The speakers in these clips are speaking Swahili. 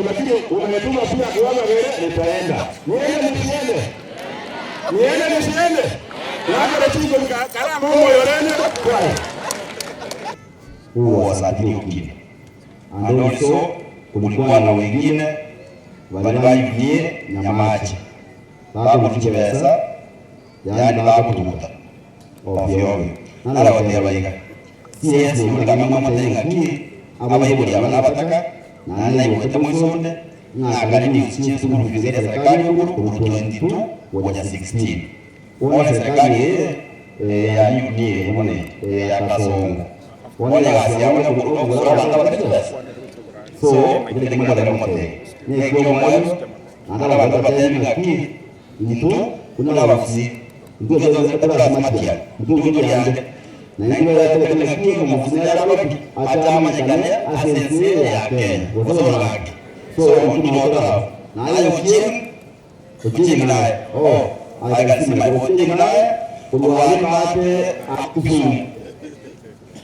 lakini umenituma pia kuona vile nitaenda. Niende nisiende? Niende nisiende? Nakare chiko kalamu moyorene kwa. Who was at New Guinea. And also kulikuwa na wengine walibayunie Nyamache bakutuchibesa, yani bakutukuta ovyo ovyo nalawatebaiga CS ulikamang'amatenga ki abaibuli aba nabataka nanaibwete mwisonde ng'akali school fees ya serikali yuguru kuru 22 goja 16 wone serikali ye ya UDA mone ya Kasongo wone gasi yabone kugura abantu abatari so kile kimwe mote nekio moyo andala bantu batebi ki ntu kuna bafusi ntu lazima ntu ntu yande na ndio yatele kile kile mfusi ya baloki atamanyikane asensi ya Kenya gosora so ntu moto na ayo Ochieng Ochieng naye, oh, I can see my Ochieng naye kulwali mate Kisumu,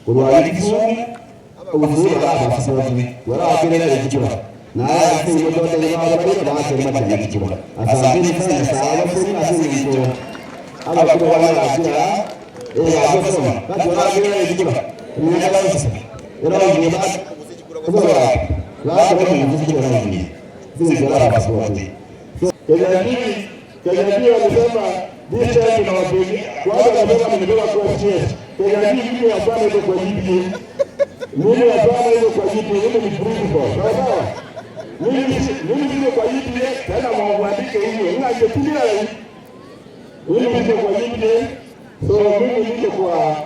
kulwali Kisumu uzuri baba sipoti wala akile chikula na asi moto tele baba baba baba sema chikula. Asanteni sana sawa sema asante mtu aba kwa wala akila eh azo sema kati wala akile chikula ni kala sasa ila ni ba kwa la kwa ni chikula ni zile wala pasipoti. Kenya walisema this time tunawapigia kwanza, nasema nimetoka kwa CS. Kenya mimi hapana iko kwa GPA. Mimi hapana iko kwa GPA, mimi ni principal. Sawa sawa. Mimi niko kwa GPA tena muandike hivyo. Mimi najetulia mimi niko kwa GPA. So mimi niko kwa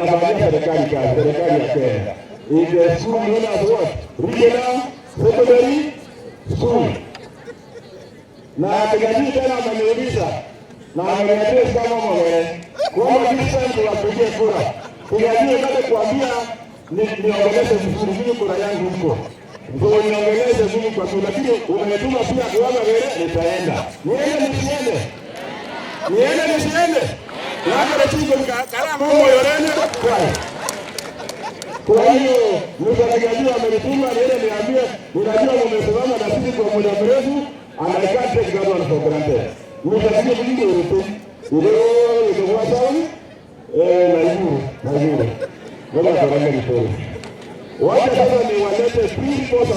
nafanyia serikali kazi, serikali ya Kenya. In the school known as what? Regional Secondary School. Na Kenya tena ameniuliza na ameniambia kama mwe kwamba this time tuwapigie kura. Kenya nataka kuambia niongeleshe vizuri mimi kura yangu huko. Ndio niongeleshe mimi kwa sababu, lakini umenituma pia kuona vile nitaenda. Niende nisiende? Niende nisiende? Nakare chiko kalamu moyorene kwa. Kwa hiyo mtarajiwa amenituma niende niambie, ninajua mmesimama na sisi kwa muda mrefu and I can't take that one for granted. Mtarajiwa mwingi urutu. Ile ilikuwa sawa? Naiburu, Naiburu. Ngoja tuangalie vizuri. Wacha sasa niwalete principals.